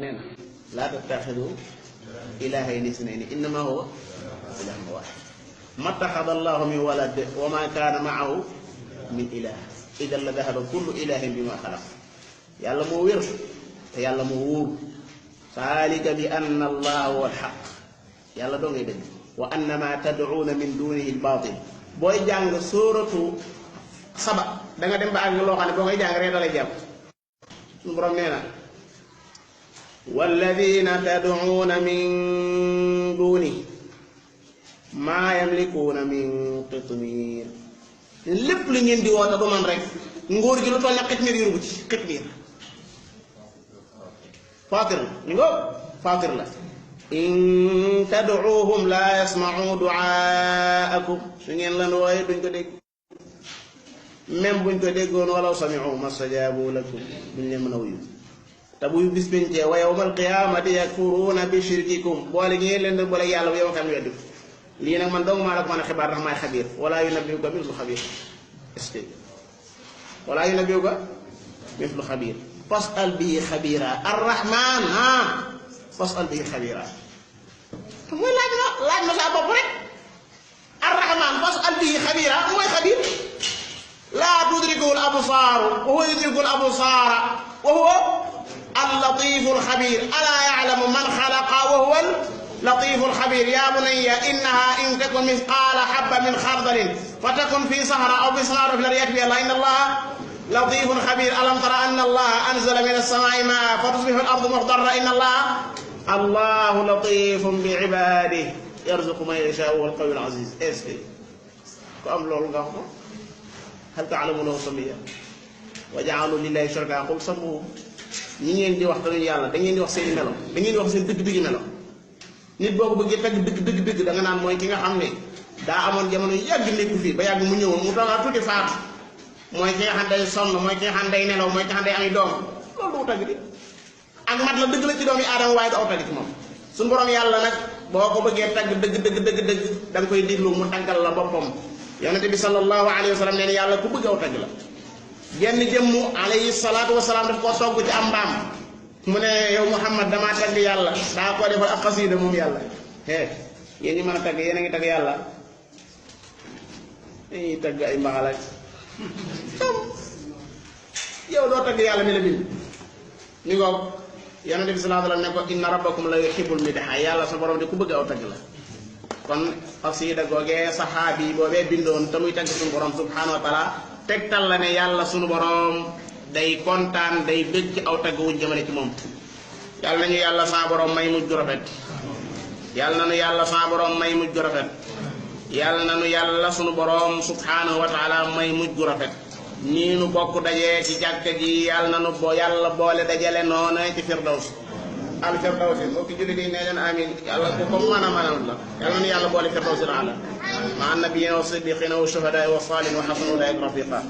نينا لا تتخذوا إلهين اثنين إنما هو إله واحد ما اتخذ الله من ولد وما كان معه من إله إذا لذهب كل إله بما خلق يلا مو وير يلا مو وور ذلك بأن الله هو الحق يلا دون يدن وأن ما تدعون من دونه الباطل بوي جانغ سورة سبع دنگا dem ba ak lo xamne bo ngay jang rek dalay japp sun borom neena والذين تدعون من دونه ما يملكون من قطمير lepp li ngeen di wota do man rek ngor gi lu tol nak xitmir yurbu ci xitmir fatir ni go fatir la in tad'uuhum la yasma'u du'aakum su ngeen lan waye duñ ko deg même buñ ko deggon wala sami'u mastajabu lakum buñ leen mëna wuyu tabu bis binte wa yawmal qiyamati yakfuruna bi shirkikum boole ngeen leen boole yalla yow xam weddu li nak man dong ma la ko man xibaar ndax may xabir wala yunabbiuka mithlu xabir est wala yunabbiuka mithlu xabir fasal bi xabira arrahman ha fasal bi xabira moy laaj ma sa bop rek arrahman fasal bi xabira moy xabir la tudriku al absar wa huwa yudriku al absar wa huwa اللطيف الخبير ألا يعلم من خلق وهو اللطيف الخبير يا بني إنها إن تكن مثقال حبة من خردل فتكن في صحراء أو في صحراء في الأرض يكفي الله إن الله لطيف خبير ألم ترى أن الله أنزل من السماء ماء فتصبح الأرض مخضرة إن الله لطيف بعباده يرزق من يشاء وهو القوي العزيز إسكي كم لول غاخو هل تعلمون له سميا وجعلوا لله شركاء قل سموه ñi ngeen di wax dañu yalla da ngeen di wax seen melo da ngeen di wax seen deug melo nit boko bëgg tag deug da nga naan moy ki nga xamne da amon jamono yag nekku fi ba yag mu ñëw mu tala tuti faat moy ki nga xam day sonn moy ki nga xam day nelaw moy ki nga xam day am doom loolu du tag di ak mat la deug la ci doomi adam way do tag ci mom suñu borom yalla nak boko bëgge tag deug da nga koy diglu mu tagal la bopam yonent bi sallallahu alayhi wasallam neena yalla ku bëgg aw tag la genn jëmmu alayhi salatu wassalam daf ko togg ci am mbaam mu ne yow Muhammad dama tagg yàlla daa ko defal ak xasida moom yàlla yéen ñi mën a tagg yéen a ngi tagg yàlla dañuy tagg ay mbaxal ak yow doo tagg yàlla mi la bind ni ko yonent bi sallallahu alayhi wasallam ne ko inna rabbakum la yuhibbul midha yàlla sa borom de ku bëgg aw tagg la kon xasida googee saxaabi boobee bindoon te muy tagg suñu borom subhanahu wa taala tegtal la ne yàlla sunu borom day kontaan day bëgg ci aw tagg wuñ jëmale ci moom yàlla nañu yàlla sa borom may mujj rafet yàlla nañu yàlla sa borom may mujj rafet yàlla nañu yàlla sunu borom subhanahu wa taala may mujj rafet nii nu bokk dajee ci jàkka ji yàlla nañu yàlla boole dajale noonu ci firdaws al firdaws mbokki jullit yi nee leen amin yàlla ko mën a mënal la yàlla nañu yàlla boole firdaws ala مع النبيين والصديقين والشهداء والصالحين وحسن أولئك رفيقا